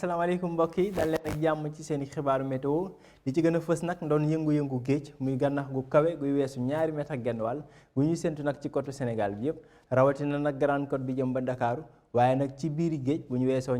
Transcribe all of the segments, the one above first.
asalaamaaleykum mbokk yi dal leen ak jàmm ci seen i xibaaru météo li ci gën a fës nag doon yëngu-yëngu géej muy gànnax gu kawe guy weesu 2 mètre ak genn wàll gu ñuy séntu nag ci côte Sénégal bi yëpp rawatina nag Grande Côte bi jëm ba Ndakaaru waaye nag ci biiri géej bu ñu weesoo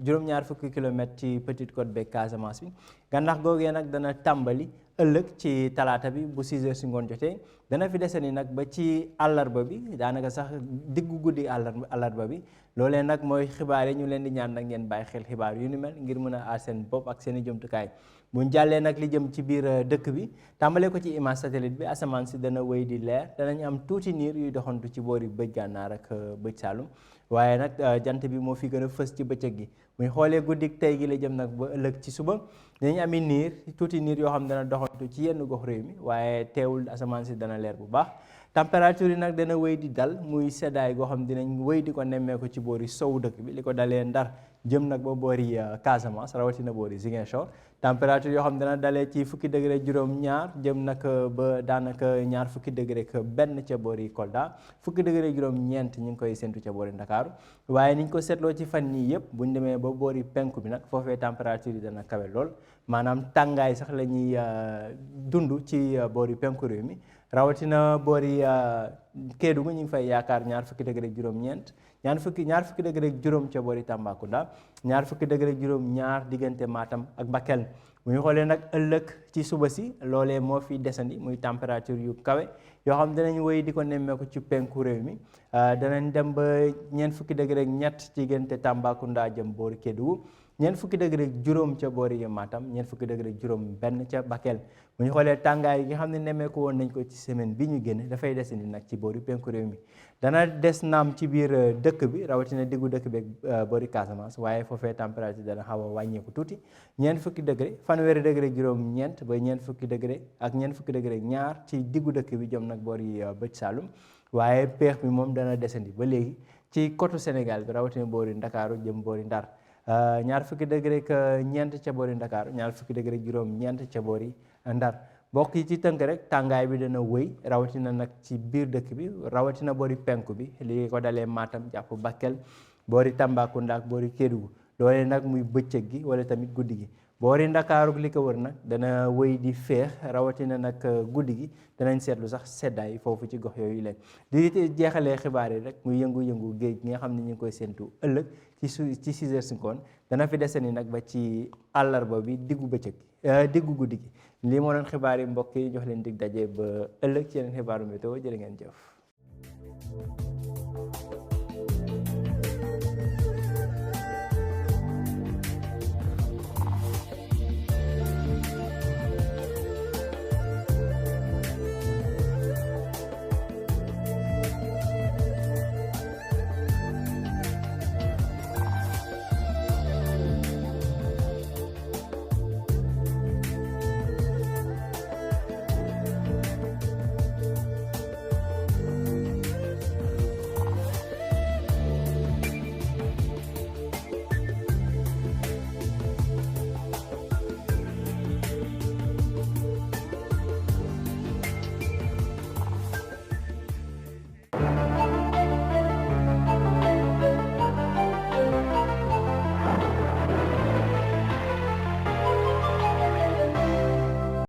juróom-ñaar fukki kilomètre ci Petite Côte beeg Casamance bi gànnax googee nag dana tàmbali ëllëg ci talaata bi bu 6 heures si ngoon jotee dana fi dese ni nag ba ci àllarba bi daanaka sax diggu guddi àllarba bi loolee nag mooy xibaar yi ñu leen di ñaan nag ngeen bàyyi xel xibaar yu ni mel ngir mën a aar seen bopp ak seen i jumtukaay bu ñu jàllee nag li jëm ci biir dëkk bi tàmbalee ko ci image satellite bi asamaan si dana wéy di leer danañ am tuuti niir yuy doxantu ci boori bëj gànnaar ak bëj saalum waaye nag jant bi moo fi gën a fës ci bëccëg gi muy xoolee guddik tey gi la jëm nag ba ëllëg ci suba dinañ ami niir tuuti niir yoo xam dana doxantu ci yenn gox réew mi waaye teewul asamaan si dana leer bu baax température yi nag dana wéy di dal muy seddaay goo xam dinañ wéy di ko nemmeeku ci boori sowu dëkk bi li ko dalee Ndar jëm nag ba boori Casamance rawatina boori Ziguinchor température yoo xam dana dalee ci fukki degré juróom-ñaar jëm nag ba daanaka ñaar fukki degré ak benn ca boori Kolda fukki degré juróom-ñeent ñu ngi koy séntu ca boori Ndakaaru waaye niñ ko seetloo ci fan yii yëpp buñ demee ba boori penku bi nag foofee température yi dana kawe lool maanaam tàngaay sax la ñuy dund ci boori penku réew mi rawatina boori Kédougou ñu ngi fay yaakaar ñaar fukki degré ak juróom-ñeent ñaar fukki degré ak juróom ca boori Tambacounda ñaar fukki degré ak juróom-ñaar diggante Matam ak Bakel bu ñu xoolee nag ëllëg ci suba si loolee moo fi desandi muy température yu kawe yoo xam danañ wéy di ko nemmeeku ci penku réew mi danañ dem ba ñeent fukki degré ak ñett diggante Tambacounda jëm boori Kédougou ñeent fukki degré ak juróom ca boori Matam ñeent fukki degré ak juróom benn ca Bakel bu ñu xoolee tàngaay yi nga xam ne nemmeeku woon nañ ko ci semaine bi ñu génn dafay desandi nag ci boori penku réew mi dana des naam ci biir dëkk bi rawatina diggu dëkk bi ak boori Casamance waaye foofee température dana xaw a wàññeeku tuuti ñeent fukki degré fanweeri degré ak juróom-ñeent ba ñeent fukki degré ak ñeent fukki degré ak ñaar ci diggu dëkk bi jëm nag boori bëj Saalum waaye peex bi moom dana desandi ba léegi ci côte Sénégal bi rawatina boori Ndakaaru jëm boori Ndar ñaar fukki degré ak ñeent ca boori Ndakaaru ñaar fukki degré ak juróom-ñeent ca boori Ndar mbokk yi ci tënk rek tàngaay bi dana wëy rawatina nag ci biir dëkk bi rawatina boori penku bi li ko dalee Matam jàpp Bakel boori Tambacounda ak boori Kédougou loolee nag muy bëccëg gi wala tamit guddi gi boori Ndakaaru li ko wër nag dana wëy di feex rawatina nag guddi gi danañ seetlu sax seddaay foofu ci gox yooyu leen di jeexalee xibaar yi rek muy yëngu-yëngu géej gi nga xam ne ñu ngi koy séentu ëllëg ci 6 heures si ngoon dana fi deseni nag ba ci àllarba bi diggu guddi gi lii moo doon xibaar yi mbokk yi jox leen dig daje ba ëllëg ci yeneen xibaaru météo jërë ngeen jëf